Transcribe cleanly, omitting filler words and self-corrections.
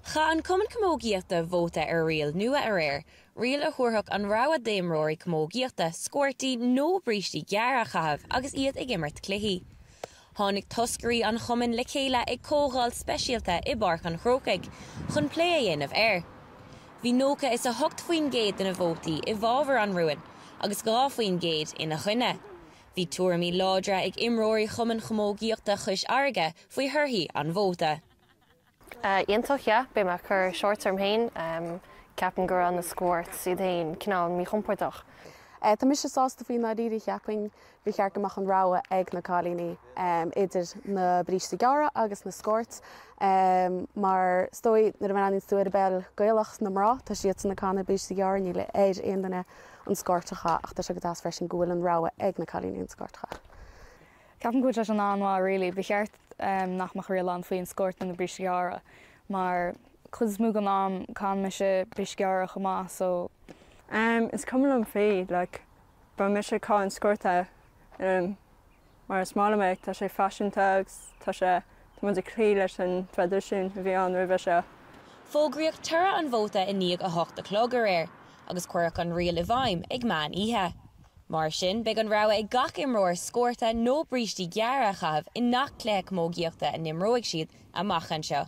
Chaith an Cumann Camógaíochta vóta ar riail nua aréir, riail a thabharfadh an rogha d'imreoirí camógaíochta scórtaí nó brístí gearra a chaitheamh agus iad ag imirt cluichí. Tháinig toscairí an chumainn le chéile ag comhdháil speisialta i bPáirc an Chrócaigh chun plé a dhéanamh air. Bhí 98% de na vótaí i bhfabhar an rúin agus 2% ina choinne. Bhí tuairimí láidre ag imreoirí Chumann Chamógaíochta Chois Fharraige faoi thorthaí an vóta. Iontach, yeah. Beidh mé ag cur shorts orm féin. Ceapaim go raibh na scorts iad féin cineál míchompordach. Tá mise sásta faoi i ndáiríre, cheapfainn gur cheart go mbeadh an rogha ag na cailíní idir na brístí gearra agus na scorts mar is dóigh nuair a bhreathnaíonn tú ar an bpeil Gaelach na mná, tá siadsan ag caitheamh brístí gearra, níl ar aon duine an scort a chaitheamh ach tá sé go deas freisin go bhfuil an rogha ag na cailíní an scort a chaitheamh. Ceapaim go bhfuil sé sin an-mhaith really. Ba cheart nach mbeadh riail ann faoin scórt nó na brístí gearra mar cuid is mó den am caitheann mise brístí gearra chomh maith so. Is cuma liom faoi, like beidh mise ag caitheamh an scorta mar is maith liom é, tá sé faiseanta agus tá sé, tá muid ag cloí leis an traidisiún a bhí ann roimhe seo. Fógraíodh toradh an vóta i ndiaidh 8 a chlog aréir agus cuireadh an riail i bhfeidhm ag meán oíche. Mar sin, beidh an rogha ag gach imreoir scórta nó brístí gearra a chaitheamh i ngach cluiche camógaíochta a n-imreoidh siad amach anseo.